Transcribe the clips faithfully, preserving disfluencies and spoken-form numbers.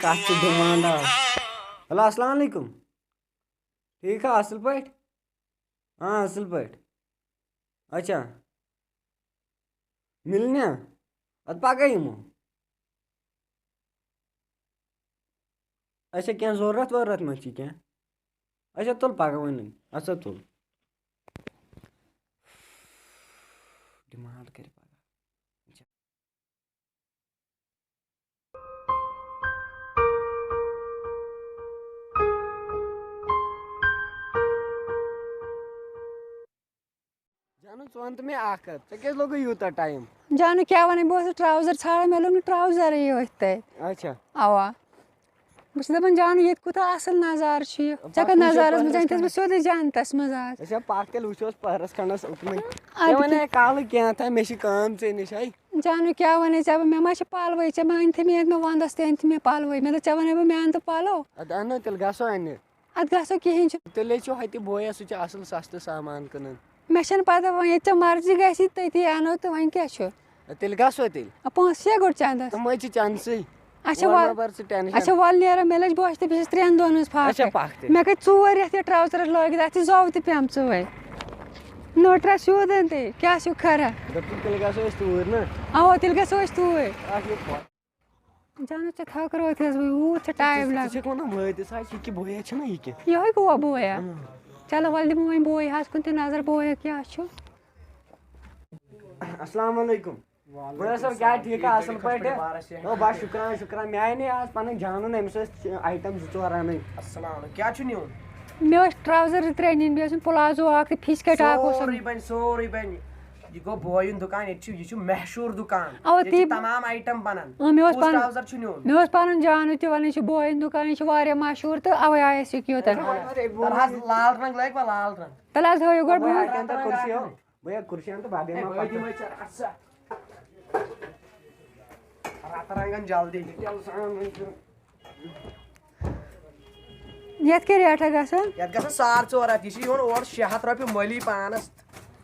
کَتھ چھِ ڈِمانڈ آز؟ ہیلو، السلام علیکم۔ ٹھیٖک ہا، اَصٕل پٲٹھۍ؟ آ، اَصٕل پٲٹھۍ۔ اچھا۔ مِلنہِ؟ اَدٕ پَگاہ یِمو۔ اچھا، کینٛہہ ضروٗرت ووٗرت ما چھِ کینٛہہ؟ اچھا، تُل پَگاہ وۄنۍ۔ اچھا، تُل۔ ڈِمانڈ کَرِ پَگاہ۔ جانو، ژٕ وَن تہٕ مےٚ اَکھ کَتھ، ژےٚ کیٛازِ لوٚگُے یوٗتاہ ٹایم؟ جانو، کیٛاہ وَنَے، بہٕ ٲسٕس ٹرٛاوزَر ژھانٛڈان، مےٚ لوٚگ نہٕ ٹرٛاوزَرٕے ییٚتھۍ تَتہِ۔ اچھا۔ اَوا۔ بہٕ چھَس دَپان، جانو، ییٚتہِ کوٗتاہ اَصٕل نظارٕ چھُ یہِ۔ ژےٚ کَتھ پَتہٕ وٕچھو نظارَس منٛز؟ پَتہٕ أنۍ تھَس بہٕ سیوٚدُے جنتَس منٛز آز۔ أسۍ ہا پَکھ تیٚلہِ وٕچھوس پٔہرَس کھنٛڈَس اُکنُے۔ اَدٕ ژےٚ وَنے کیٛاہ؟ کالہٕ کینٛہہ تام، مےٚ چھِ کٲم ژےٚ نِش، ہے۔ جانو، کیٛاہ وَنے ژےٚ بہٕ؟ مےٚ ما چھِ پَلوٕے، ژےٚ ما أنۍ تھَے مےٚ ییٚتہِ مےٚ وَنٛدَس تہِ أنۍ تھَے مےٚ پَلوٕے۔ مےٚ دوٚپ، ژےٚ وَنے بہٕ، مےٚ اَن تہٕ پَلو۔ اَدٕ اَنو تیٚلہِ، گژھو اَننہِ۔ اَتھ گژھو کِہیٖنۍ چھُ۔ تیٚلے چھُ ہۄتہِ بویا، سُہ چھُ اَصٕل سَستہٕ سامان کٕنان۔ مےٚ چھَنہٕ پَتہ وۄنۍ، ییٚتہِ ژےٚ مرضی گژھی تٔتی اَنو تہٕ وۄنۍ کیٛاہ چھُ؟ تیٚلہِ گژھو تیٚلہِ۔ آ، پونٛسہٕ چھےٚ گۄڈٕ چَندَس؟ تِم حظ چھِ چَندسٕے۔ اچھا، وَل وَل۔ مَہ بَر ژٕ ٹٮ۪نشَن۔ اچھا، وَل نیرو، مےٚ لٔج بۄچھِ تہٕ بہٕ چھَس ترٛٮ۪ن دۄہَن ہٕنٛز فاقہٕ۔ اچھا، پَکھ تیٚلہِ۔ مےٚ گٔے ژور رٮ۪تھ یَتھ ٹرٛاوزَرَس لٲگِتھ، اَتھ چھِ زَو تہِ پیٚمژٕ وۄنۍ۔ نٔٹرا سیوٚد تہِ، کیٛاہ چھُ خرا؟ دَپ ژٕ، تیٚلہِ گژھو أسۍ توٗرۍ نا؟ اَوا، تیٚلہِ گژھو أسۍ توٗرۍ۔ اَکھ یہِ پھۄ- جانو، ژےٚ تھکرووتھس بہٕ، یوٗت چھُ ٹایم ژٕ لگان۔ چھَکھ وَنان وٲتِس ہا، یہِ کہِ بویا چھُنہ یہِ کہِ؟ یِہوٚے گوٚوا بویا؟ اۭں۔ چلو، وۄلہٕ دِمو وۄنۍ بویاہَس کُن تہِ نظر، بویا کیٛاہ چھُ۔ السلام علیکم۔ وعلیکم بویا صٲب، کیٛاہ السلام۔ ٹھیٖک ٹھیٖک ہا، پٲٹھۍ، اَصٕل پٲٹھۍ؟ بارس چھِ؟ او، بس شُکران، شُکران۔ مےٚ آیہِ نہٕ آز پَنٕنۍ جانُن، أمِس ٲسۍ آیٹم زٕ ژور اَنٕنۍ۔ السلام علیکم۔ کیٛاہ چھُ نیُن؟ مےٚ ٲسۍ ٹرٛاوزر زٕ ترٛےٚ نِنۍ، بیٚیہِ ٲسِم پلازو اکھ تہٕ فِش کٹ اکھ اوسُم۔ سورُے بنہِ، سورُے بنہِ۔ یہِ گوٚو بویُن دُکان، ییٚتہِ چھُ، یہِ چھُ مشہوٗر دُکان۔ اَوا، ییٚتہِ چھِ تی تمام آیٹم بنان۔ اۭں، مےٚ اوس کُس پنُن، ٹرٛاوزر چھُ نیُن؟ مےٚ اوس پنُن جانُن تہِ وَنان، یہِ چھُ بویُن دُکان، یہِ چھُ واریاہ مشہوٗر تہٕ اَوَے آیَس یہِ کیُتھ۔ تَلہٕ حظ لال رنٛگ لٲگۍ وَ، لال رنٛگ۔ تَلہٕ حظ ہٲیِو گۄڈٕ بوے۔ بہٕ ہا کَرٕ کُرسی ہو، بہٕ ہا کُرسی ہن تہٕ بَبے ہے، ما بہٕ پَتہٕ۔ دِمَے ژےٚ اَتھ سا۔ رَتہٕ رنٛگن جلدی۔ یَتھ کیٛاہ ریٹھا گژھان؟ یَتھ گژھان ساڑ ژور ہَتھ۔ یہِ چھُ یِوان اورٕ شےٚ ہَتھ رۄپیہِ مٔلی پانَس۔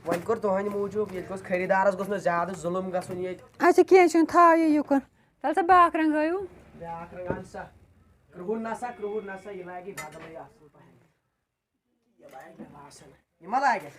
وۄنۍ کوٚر تُہنٛدِ موٗجوٗب، ییٚتہِ گوٚژھ خریٖدارَس گوٚژھ نہٕ زیادٕ ظُلُم گژھُن ییٚتہِ۔ اچھا، کینٛہہ چھُنہٕ، تھاو یہِ یُکُن۔ تَلہٕ سا بیٛاکھ رنٛگ ہٲیِو۔ بیٛاکھ رنٛگ اَن سا۔ کرٛہُن نہ سا، کرٛہُن نہ سا، یہِ لاگہِ بدلٕے اَصٕل پَہَن۔ یہِ لاگہِ مےٚ باسان۔ یہِ ما لاگہِ؟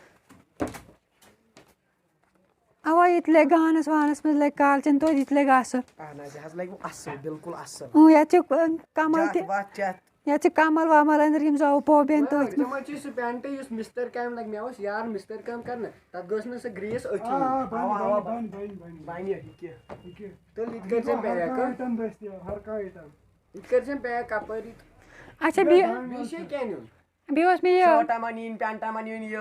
اَوا، یہِ تہِ لَگہِ گانَس وانَس منٛز، لَگہِ کالچَن توتہِ، یہِ تہِ لَگہِ اَصٕل۔ اَہَن حظ، یہِ حظ لَگہِ اَصٕل، بِلکُل اَصٕل۔ اۭں، یَتھ چھِ، اۭں، کَمَل تہِ، جَتھ وَتھ چَتھ۔ یَتھ چھِ کَمَل وَمَل أنٛدرۍ، یِم زَو پوٚو بیٚن تٔتھۍ منٛز۔ ژےٚ ما چھُے سُہ پینٹ یُس مِستٔرۍ کامہِ لَگہِ؟ مےٚ اوس یار مِستٔرۍ کٲم کَرنہٕ، تَتھ گٔژھ نہٕ سۄ گرٛیٖس أتھی۔ آ، آ، بَنہِ، اَوا، بَنہِ، اَوا، بَنہِ، بَنہِ، بَنہِ۔ بَنہِ، یہِ کیٛاہ؟ یہِ کیٛاہ؟ تیٚلہِ یہِ تہِ کٔرۍ زِ یہِ گوٚو ہر pack، کانٛہہ ہہ؟ Item دٔستیاب، ہر کانٛہہ item۔ یہِ تہِ کٔرۍ زِ pack کَپٲری؟ اچھا، بیٚیہِ بیٚیہِ چھِ کیٛاہ نیُن؟ بیٚیہِ اوس مےٚ یہِ شٲٹا ما نِنۍ، پینٹا ما نِنۍ، یہِ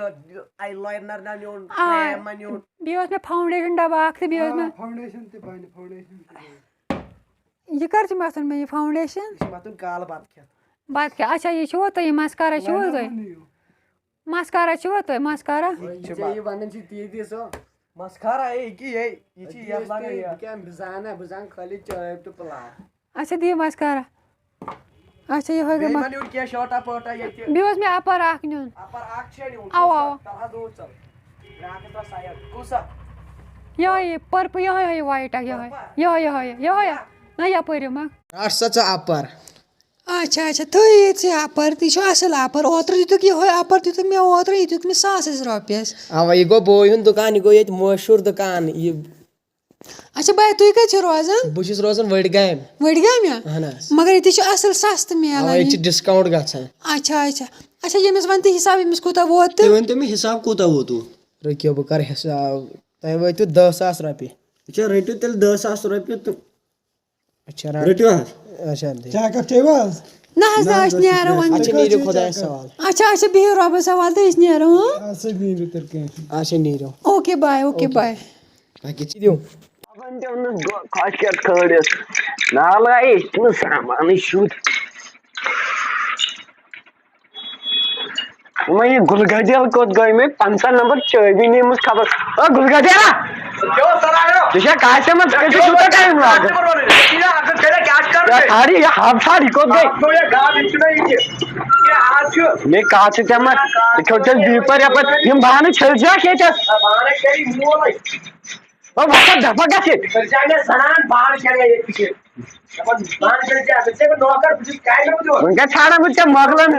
eyeliner ما نیُن، آ، cream ما نیُن؟ بیٚیہِ اوس مےٚ foundation ڈبہٕ اکھ تہٕ بیٚیہِ اوس آ، مےٚ foundation تہِ بَنہِ، foundation تہِ بَنہِ۔ یہِ کر چھُ مَتھُن مےٚ یہِ foundation؟ یہِ چھُ مَتھُن کالہٕ بَتہٕ کھٮ۪تھ۔ بَتہٕ کھٮ۪تھ، اچھا، یہِ چھُوا تۄہہِ، یہِ mascara چھُوا liner تۄہہِ؟ ما نِیِو۔ Mascara چھُوا تۄہہِ؟ Mascara؟ یہِ چھُ ژےٚ یہِ وَنان چھِ تی تی سۄ۔ Mascara، اے، یہِ کیٛاہ، یے، یہِ چھِ أتی یَتھ ٲسۍ لاگان تُہۍ، یَتھ۔ بہٕ کیٛاہ، بہٕ زانہٕ نا، بہٕ زانہٕ خٲلی چٲبۍ تہٕ پٕلاے۔ اچھا، دِیِو mascara۔ اچھا، یِہوٚے گوٚو بیٚیہِ ما، ما نیُن کینٛہہ شٲٹا پٲٹا ییٚتہِ؟ بیٚیہِ اوس مےٚ upper اکھ نیُن۔ Upper اکھ چھےٚ نیُن؟ اَوا، کُس اَوا۔ اکھ؟ تَلہٕ حظ دوٗر ژَل۔ بیٛاکھ ہَسا side۔ کُس اکھ؟ یِہوٚے یہِ purple، یِہوٚے، یِہوٚے white اکھ، یِہوٚے۔ Purple؟ یِہوٚے، یِہوٚے، یِہوٚے۔ نہ، یَپٲرۍ یِم اکھ۔ رَٹ سا ژٕ upper۔ اچھا، اچھا، تھٲیِو یہِ ژےٚ upper، تہِ چھُ اَصٕل upper۔ اوترٕ دِتُکھ یِہوٚے upper، دِتُکھ مےٚ اوترٕ، یہِ دیُت مےٚ ساسَس رۄپیَس۔ اَوا، یہِ گوٚو بوے ہُنٛد دُکان، یہِ گوٚو ییٚتہِ مشہوٗر دُکان۔ یہِ اچھا بھائی، تُہۍ کَتہِ چھِو روزان؟ بہٕ چھُس روزان ؤڈگامہِ۔ ؤڈگامہِ ہا؟ اَہَن حظ۔ مگر ییٚتہِ چھُ اَصٕل سَستہٕ اَوا، میلان ییٚتہِ چھِ یہِ۔ Discount گژھان۔ اچھا، اچھا۔ اچھا، ییٚمِس وَن تہٕ حِساب، أمِس کوٗتاہ ووت تہٕ؟ تُہۍ ؤنۍ تو مےٚ، حِساب کوٗتاہ ووتوٕ؟ رُکِو، بہٕ کَرٕ حِساب۔ تۄہہِ وٲتِو دَہ ساس رۄپیہِ۔ اچھا، رٔٹِو تیٚلہِ دَہ ساس رۄپیہِ تہٕ اچھا، رَٹ۔ رٔٹِو حظ۔ اچھا، دِ۔ چیک اپ چیٚیِو حظ؟ نہ حظ، نہ، نہ، أسۍ نیرو وۄنۍ۔ اچھا، نیٖرِو خۄدایَس حوالہٕ۔ اچھا، اچھا، بِہِو رۄبَس حوالہٕ تہٕ أسۍ نیرو، ہٕں؟ اچھا، نیٖرِو تیٚلہِ کینٛہہ چھُنہٕ۔ اچھا، نیٖرِو۔ اوکے، باے، اوکے، اوکے۔ باے۔ باقٕے چیٖز دِیِو۔ دِیِو۔ نالایہِ، یہِ چھُنہٕ سامانٕے شُد۔ وۄنۍ یہِ گُلہٕ گجل کوٚت گٔے؟ مےٚ پنٛژاہ نمبر چٲبی نِمٕژ خبر۔ او گُلہٕ گجلا! ژٕ چھا کاسہِ منٛز؟ ژٕ کیٛازِ چھُ یوٗتاہ ٹایم لاگان؟ یا کھاری، یہِ ہب ژھار، یہِ کوٚت گٔے؟ مےٚ کَتھ چھِ ژےٚ منٛز؟ ژٕ کھیوٚو ژےٚ بیٖپَر یَپٲرۍ؟ یِم بانہٕ چھٔلۍ زیوکھ ییٚتٮ۪تھ۔ او وۄتھ سا، دَفا گژھ ییٚتہِ۔ وٕنکٮ۪ن ژھانڈان بہٕ ژےٚ مۄکلن۔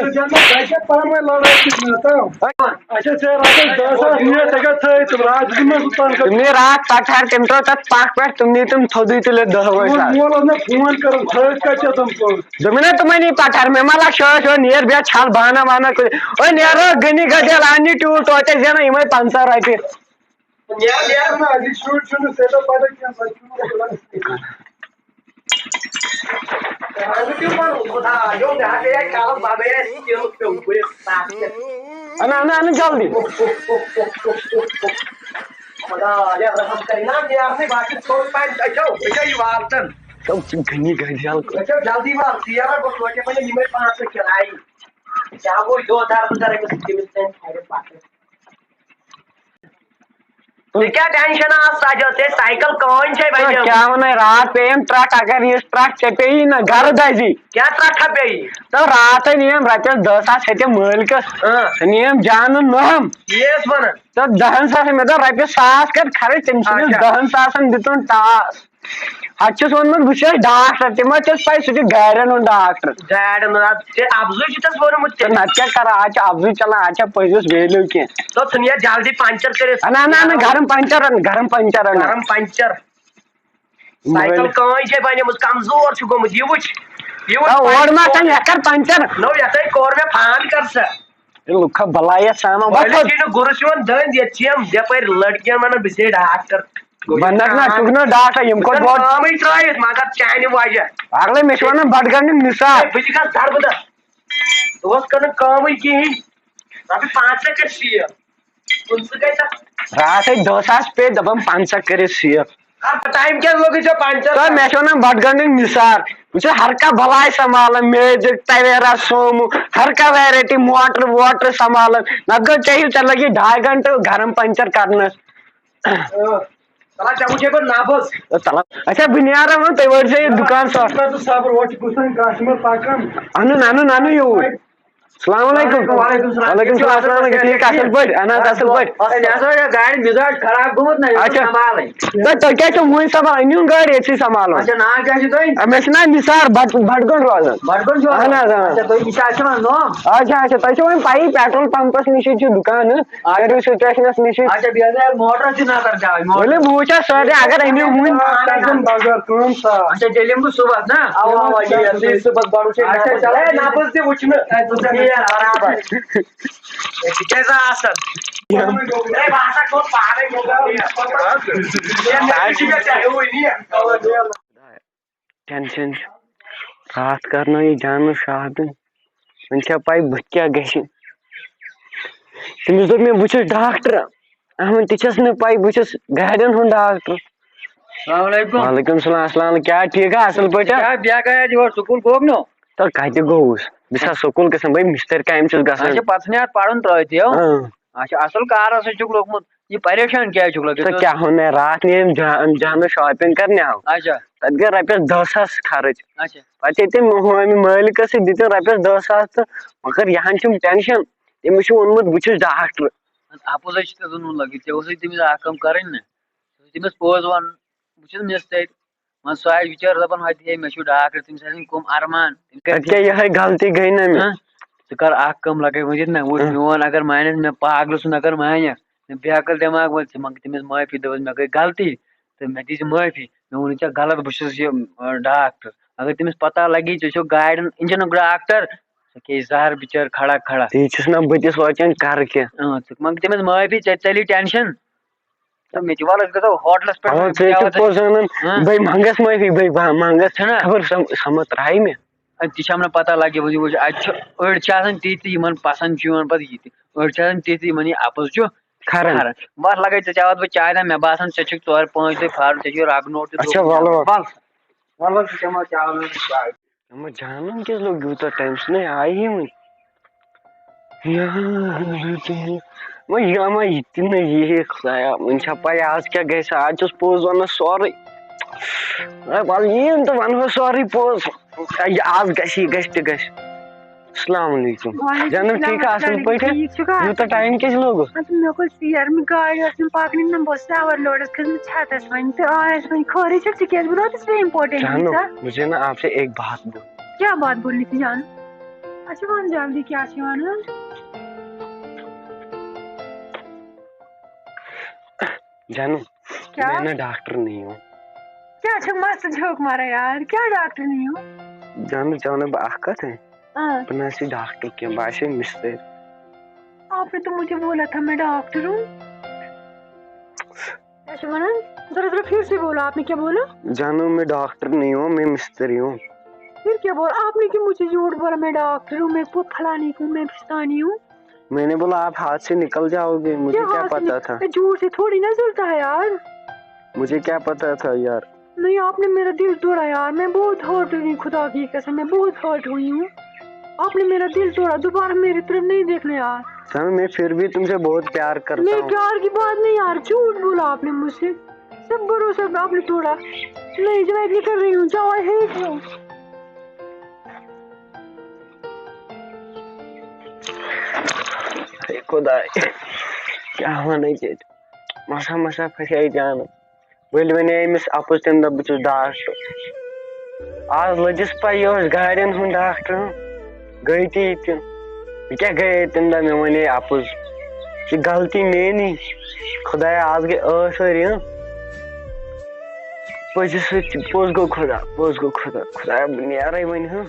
اچھا، ژےٚ رۄپیَس دَہ ساس نِتھ، ژےٚ کیٛاہ تھٲیِتھ تِم راتھ دیُتمُت مےٚ سُہ تنخواہ؟ تِم نی راتھ پٹھار، تٔمۍ ترٛٲو تَتھ پَکھ پٮ۪ٹھ، تِم نی تِم تھوٚدُے تُلِتھ دَہ وٲنۍ ساس۔ مول اوس مےٚ فون کران، تھٲیِتھ کَتہِ چھِ تِم پونٛسہٕ؟ دوٚپمَے نا تِمَن یی پٹھار، مےٚ ما لَگ شٲش وۄنۍ نیر بیٚہہ چھَل بانہٕ وانہٕ کُنہِ۔ اوے نیرو گٔنی گَدیل اَننہِ ٹیوٗ توتہِ زینو یِمَے پنٛژاہ رۄپیہِ۔ انا انا انا جلدی۔ جلدی وال، ژیر بہٕ توتہِ پنٕنۍ یِمے پانٛژھ شےٚ کِلایہِ۔ کیٛاہ گوٚو یوت دربہٕ درٕ أمِس تٔمِس تانۍ کھرِ پَتہٕ۔ ژےٚ کیٛاہ ٹینشن آس سجو؟ ژےٚ سایکل کٕہٕنۍ چھے بچٲمٕژ؟ کیٛاہ وَنَے، راتھ پیٚیَم ٹرٛٹھ، اگر یِژھ ٹرٛٹھ ژےٚ پیٚیی نہ، گرٕ دَزی۔ کیٛاہ ٹرٛٹھا پیٚیی؟ تہٕ راتھَے نِیَم رۄپیَس دَہ ساس ہیٚتہِ مٲلکَس۔ اۭں۔ نِیَم جانہٕ نۄہَم۔ یی ٲس وَنان۔ تہٕ دَہَن ساسَن، مےٚ دوٚپ رۄپیَس ساس کَر خرٕچ، تٔمۍ سٕنٛدِس اچھا۔ دَہَن ساسَن دِتُن ٹاس۔ ہتہٕ چھُس ووٚنمُت، بہٕ چھُس ڈاکٹر، تِمو چھَس پَے، سُہ چھُ گاڑٮ۪ن ہُنٛد ڈاکٹر۔ گاڑٮ۪ن ہُنٛد، اَدٕ ژےٚ اَپزُے چھُتھَس ووٚنمُت تہٕ تٔمۍ۔ نَتہٕ کیٛاہ کَرٕ، آز چھِ اَپزُے چَلان، آز چھا پٔزِس ویلیوٗ کینٛہہ؟ ژٕ ژٕ نیر جلدی پنچر کٔرِتھ۔ نہ، نہ، نہ، گرم پنچر اَن، گرم پنچر اَن۔ گرم پنچر۔ سایکل مٲلۍ۔ کٕہٕنۍ چھے بَنیمٕژ، کمزور چھُ گوٚمُت، یہِ وٕچھ، یہِ وٕچھ۔ آ، اورٕ ما ژٕ یَتھ کَر پنچر؟ نو، یَتھ ہے کوٚر مےٚ فان کر سا۔ ہے لُکھ ہا بَلایَتھ سامان، وۄتھ مٲلِس وۄتھ۔ چھے نہٕ گُرُس یِوان دٔنٛدۍ، ییٚتہِ چھِ یِم یَپٲرۍ لٔڑکِیَن وَنان بہٕ چھُسے ڈاکٹر۔ بَنَکھ نا، ژٕ چھُکھ نا ڈاکٹر، یِم کوٚت ووت؟ کٲمٕے ترٛٲیِتھ، مگر چانہِ وجہ۔ اَگلے مےٚ چھِ وَنان بَڈگام یِم نثار۔ ہے، بہٕ تہِ گژھٕ دربٕدر۔ ژٕ اوس کران کٲمٕے کِہیٖنۍ۔ رۄپیہِ پانٛژھ شیٚتھ کر شیٖر۔ پٕنٛژٕہ گٔے تَتھ۔ راتھَے دَہ ساس پے، دَپان پنٛژاہ کٔرِتھ شیٖر۔ اَتھ ٹایم کیٛازِ لوٚگُے ژےٚ پنٛچر؟ تہٕ مےٚ چھِ وَنان بَڈگام یِم نثار۔ بہٕ چھُس ہر کانٛہہ بَلاے سنبھالان، میوزِک، تویرا، سومو، ہر کانٛہہ ویرایٹی، موٹر ووٹر سنبھالان۔ نَتہٕ گوٚو ژےٚ ہیوٗ، ژےٚ لَگی ڈاے گھنٹہٕ گرم پنٛچر کرنَس۔ اۭں۔ تَلہ ژےٚ وٕچھے بہٕ نبض۔ تَلہ۔ اچھا، بہٕ نیرٕ وۄنۍ، تُہۍ وٲتۍ زیو یہِ دُکان سۄ۔ صبر، اورٕ چھُ گُسان کسٹمر پکان۔ اَنُن، اَنُن، اَنُن یوٗرۍ۔ السلام علیکم۔ وعلیکم السلام۔ وعلیکم السلام، السلام علیکم۔ ٹھیٖک، اَصٕل پٲٹھۍ؟ اَہَن حظ، اَصٕل پٲٹھۍ۔ ہے، مےٚ ہسا چھےٚ گاڑِ مِزاج خراب گوٚمُت نہ، یہِ چھُنہٕ اچھا۔ سنبھالٕنۍ۔ تہٕ تُہۍ کیٛازِ چھِو وُنہِ سنبھالان؟ أنِو گٲڑۍ، ییٚتھی سنبھالو۔ اچھا، ناو کیٛاہ چھُ تۄہہِ؟ آ، مےٚ چھُ ناو نثار، بٹ-، بٹگُنڈ روزان۔ بٹگُنڈ چھُو؟ اَہَن حظ، آ۔ اچھا، تُہۍ، یہِ چھا اَسہِ وَنان نوم؟ اچھا، اچھا، تۄہہِ چھُو وۄنۍ پَیی، پیٹرول پمپس نِشی چھُ دُکان، ہہ؟ اچھا۔ سیریو سٹیشنس نِشی۔ اچھا، بیٚیہِ حظ موٹرس تہِ نظر دیاوٕنۍ، موٹر۔ ؤلِو، بہٕ وٕچھٕ سارے، اگر أنِو وُنہِ۔ بغٲر کٲم صاف۔ اچھا، تیٚلہِ یِمہٕ بہٕ صُبحس، نا؟ اَوا، اَوا، یہِ، یہِ صُبحس بَڑٕ وٕچھے اچھا، نظر۔ چلو۔ ہے، نبض تہِ وٕچھنہٕ۔ ہے، ژٕ ژٕ نیر برابر۔ ہے، ژٕ کیٛازِ آسان؟ ہے، بہٕ ہسا گوٚو پانے موبایل۔ ہے، مےٚ تہِ چھِ مےٚ ژےٚ ہیوٗوٕے نیر۔ ٹینشن چھُ۔ راتھ کرنٲو یہِ جانس شاپنگ۔ وۄنۍ چھا پاے بہٕ کیٛاہ گژھِ؟ تٔمِس دوٚپ مےٚ، بہٕ چھُس ڈاکٹر۔ اہن، تہِ چھَس نہٕ پاے، بہٕ چھُس گاڑٮ۪ن ہُنٛد ڈاکٹر۔ السلام علیکم۔ وعلیکم السلام، السلام علیکم۔ کیٛاہ ٹھیٖک ہا، اصل پٲٹھۍ ہا؟ کیٛاہ بیٚیہِ گٔیے یور سکوٗل گوٚو نہٕ؟ تہٕ کتہِ گوٚوُس؟ بہٕ چھُس سکوٗل گژھان، بھائی، مِستٔرۍ کامہِ چھُس گژھان۔ اچھا، پتہٕ ژھٕنیٛاتھ پرُن ترٲوِتھ، یو؟ اۭں۔ اچھا، اصل کارس سۭتۍ چھُکھ لوٚگمُت۔ یہِ پریشان کیٛازِ چھُکھ لٔگِتھ؟ ژٕ کیٛاہ وَنان، راتھ نِیَم جان، جانَس شاپِنٛگ کَرنہِ آو۔ اچھا۔ تَتہِ گٔے رۄپیَس دَہ ساس خرٕچ۔ اچھا۔ پَتہٕ ییٚلہِ تٔمۍ ہُمہِ مٲلِکَس سۭتۍ دِتِم رۄپیَس دَہ ساس تہٕ مگر یہِ ہَن چھُم ٹٮ۪نشَن۔ تٔمِس چھُ ووٚنمُت، "بہٕ چھُس ڈاکٹر۔" اَپُز حظ چھُ ژےٚ زوٚنمُت لَگِتھ، ژےٚ اوسُے تٔمِس اَکھ کٲم کَرٕنۍ نہ۔ ژےٚ اوسُے تٔمِس پوٚز وَنُن، بہٕ چھُس مِستٔرۍ۔ وۄنۍ سُہ آسہِ بِچٲرۍ دَپان، "ہۄتہِ ہے، مےٚ چھُ ڈاکٹر، تٔمِس آسن کٕم ارمان۔" تٔمِس کیٛاہ اَدٕ کیٛاہ یِہوٚے غلطی گٔے نہ مےٚ؟ ہہ؟ ژٕ کر اکھ کٲم لگے وۄنۍ ییٚتہِ نہ، وٕچھ ہہ۔ میون اگر مانٮ۪س، مےٚ پاگلہٕ سُنٛد اگر مانٮ۪س، مےٚ بے عقل دٮ۪ماغ وٲلۍ، ژٕ منٛگ تٔمِس معٲفی، دوٚپُس، "مےٚ گٔے غلطی تہٕ مےٚ دِژ معٲفی، مےٚ ووٚنُے ژےٚ غلط، بہٕ چھُس یہِ، آ، ڈاکٹر۔" اگر تٔمِس پتہ لگی ژےٚ چھُکھ گاڑٮ۪ن انجنُک ڈاکٹر، سُہ کھیٚیہِ زہر بِچٲرۍ کھڑا کھڑا۔ تی چھُس نہ بہٕ تہِ سونٛچان، کرٕ کیٛاہ؟ اۭں، ژٕ منٛگ تٔمِس معٲفی، ژےٚ ژَلی ٹٮ۪نشن۔ تہٕ مےٚ تہِ وَلہٕ، أسۍ گژھو ہوٹلَس پٮ۪ٹھ، اَوا، ژٕ ہے چھُکھ پوٚز وَنان۔ ہاں۔ بٔے منٛگَس معٲفی، بٔے با-، منٛگَس۔ چھُنہ؟ خبر سۄ، سۄ مہ ترٛایہِ مےٚ۔ اَدٕ تہِ چھِ اَنان پَتہ لَگہِ، وۄنۍ وٕچھ، اَتہِ چھِ أڑۍ چھِ آسان تِتھۍ تہِ یِمَن پَسنٛد چھُ یِوان پَتہٕ یہِ تہِ، أڑۍ چھِ آسان تِتھۍ تہِ یِمَن یہِ اَپُز چھُ کھَران۔ کھَران۔ بَس لَگَے ژےٚ چاوَتھ بہٕ چاے دام، مےٚ باسان ژےٚ چھُکھ ژورِ پانٛژِ دۄہہِ پھَرُن، ژےٚ چھُے رَگہٕ نوٹ تہِ اچھا، تھوٚومُت۔ وَلہٕ وَلہٕ۔ وَلہٕ۔ وَلہٕ حظ، ژٕ چٮ۪مہٕ حظ چاے، چاے۔ اما جانن کیٛازِ لوٚگ یوٗتاہ ٹایم؟ سُہ نے آیی وٕنہِ۔ یا اللہ تعالیٰ۔ وۄنۍ یہِ اما یہِ تہِ نہ یی ہے خۄدایا، وۄنۍ چھا پَے آز کیٛاہ گژھِ؟ آز چھُس پوٚز وَنان سورُے۔ اے وَلہٕ یِیِن تہٕ وَنہٕ ہوس سورُے پوٚز۔ یہِ آز گژھِ، یہِ گژھِ تہِ گژھِ۔ السلام علیکم۔ وعلیکم جنم، السلام، ٹھیٖک آ، اَصٕل السلام پٲٹھۍ؟ علیکم، ٹھیٖک چھُکھا؟ یوٗتاہ ٹایم کیٛازِ لوٚگُس؟ اَدٕ مےٚ کوٚر ژیر، مےٚ گاڑِ ٲس نہٕ پَکنٕے نہ، بہٕ ٲسٕس اوَر لوڈَس کھٔژمٕژ چھَتَس وۄنۍ تہٕ آیَس وۄنۍ خٲرٕے چھَکھ، ژٕ کیٛازِ بہٕ دَپہٕ ژےٚ اِمپاٹَنٛٹ جانو، ییٖژاہ؟ مجھے نا آپ سے ایک بات بول۔ کیٛاہ بات بولنی تھی جان؟ اچھا وَن جلدی کیٛاہ چھِ وَنان؟ جانو، کیٛاہ؟ میں نا ڈاکٹر نہیں ہوں۔ کیٛاہ چھِ مَستہٕ جھوک ماران یار؟ کیٛاہ ڈاکٹر نہیں ہوں؟ جانو، ژےٚ وَنو بہٕ اَکھ کَتھ۔ آ، بہٕ نہ حظ چھُس ڈاکٹر کینٛہہ، بہٕ حظ چھُس مِستٔرۍ۔ آپ نے تو مجھے بولا تھا میں ڈاکٹر ہوں۔ کیٛاہ چھِ وَنان؟ ذرا ذرا پھر سے بولو، آپ نے کیا بولا؟ جانو، میں ڈاکٹر نہیں ہوں، میں مستری ہوں۔ پھر کیا بولا؟ آپ نے کیوں مجھے جھوٹ بولا میں ڈاکٹر ہوں، میں پو-، فلانی ہوں، میں فستانی ہوں؟ میں نے بولا آپ ہاتھ سے نکل جاؤ گے، مجھے کیا ہاتھ سے پتا نک-، تھا؟ جھوٹ سے تھوڑی نہ جلتا ہے یار۔ مجھے کیا پتا تھا یار؟ نہیں، آپ نے میرا دل توڑا یار، میں بہت ہرٹ ہوئی ہوں، خدا کی قسم، میں بہت ہرٹ ہوئی ہوں۔ آپ نے میرا دل توڑا، دوبارہ میری طرف نہیں دیکھنا یار۔ جانو، میں پھر بھی تم سے بہت پیار کرتا نہیں، ہوں۔ پیار کی بات نہیں یار، جھوٹ بولا آپ نے مجھ سے، سب بھروسہ آپ نے توڑا۔ نہیں، جنید، نکل رہی ہوں، جاؤ، I hate you۔ ہے خداے، کیٛاہ وَنَے ژےٚ؟ مسا مسا پھسے جانہٕ۔ ؤلۍ وَنے أمِس اَپُز تَمہِ دۄہ بہٕ چھُس ڈاکٹر۔ آز لٔجِس پَے یہِ اوس گاڑٮ۪ن ہُنٛد ڈاکٹر، گٔے تہِ یہِ تہِ۔ بہٕ کیٛاہ گٔیے تَمہِ دۄہ، مےٚ وَنے اَپُز۔ یہِ غلطی میٛٲنی۔ خدایا، آز گٔے ٲٹھ ؤری، ہٕنٛہ۔ پٔزِس سۭتۍ تہِ پوٚز گوٚو خدا، پوٚز گوٚو خدا۔ خدایا، بہٕ نیرَے وۄنۍ، ہٕنٛہ۔